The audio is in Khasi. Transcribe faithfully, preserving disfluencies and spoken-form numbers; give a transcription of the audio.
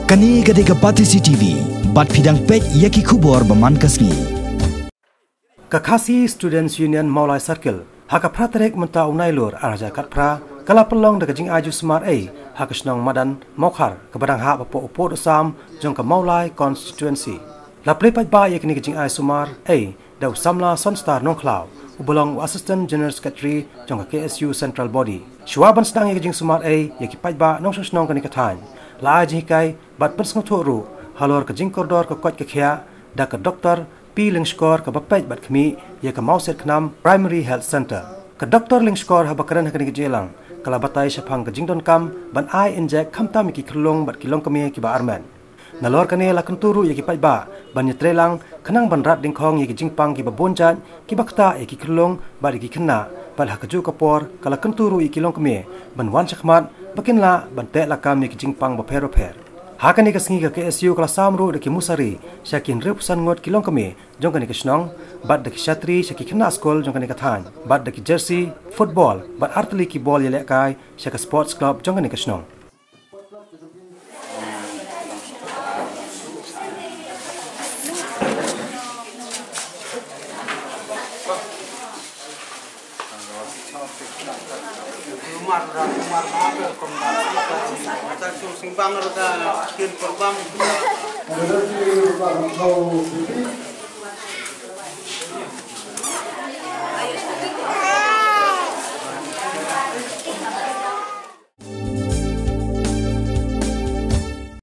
Kane ka dei ka Batesi T V, bad phi dang peit ïa ki khubor ba man ka sngi. Ka Khasi Students Union Mawlai Circle, ha ka phra tarik mynta u Nailur ar hajar khatphra, ka la pynlong da ka jingai ju sumar ei ha ka shnong Madan Mawkhar, kaba dang hap hapoh u pud u sam jong ka Mawlai Constituency. La plie paidbah ïa kane ka jingai sumar ei da u samla Sonstar Nongkhlaw, uba long u Assistant General Secretary jong ka K S U Central Body. Shuwa ban sdang ïa ka jingsumar ei ïa ki paidbah nongshong shnong kane ka thaiñ, la ai jinghikai bad pynsngewthuh ruh halor ka jingkordor ka koit ka khiah da ka Doktor P Lyngskor, kaba peit bad khmih ïa ka Mawsiedkhnam Primary Health Centre. Ka Doktor Lyngskor, haba kren ha kane ka jingïalang, ka la batai shaphang ka jingdonkam ban ai injek khamtam ïa ki khyllung bad ki longkmie kiba armet. Nalor kane, la kyntu ruh ïa ki paidbah ban ïatreilang khnang ban rat dyngkhong ïa ki jingpang kiba bun jait kiba ktah ïa ki khyllung bad ïa ki khynnah, bad ha kajuh ka por ka la kyntu ruh ïa ki longkmie ban wan shakhmat ba kin lah ban teh lakam ïa ki jingpang bapher bapher. Ha kane ka sngi, ka K S U ka la sam ruh da ki musari sha ki hynriewphew san ngut ki longkmie jong kane ka shnong, bad da ki shatri sha ki khynnah skul jong kane ka thaiñ, bad da ki jersey football bad artylli ki bol ïalehkai sha ka Sports Club jong kane ka shnong.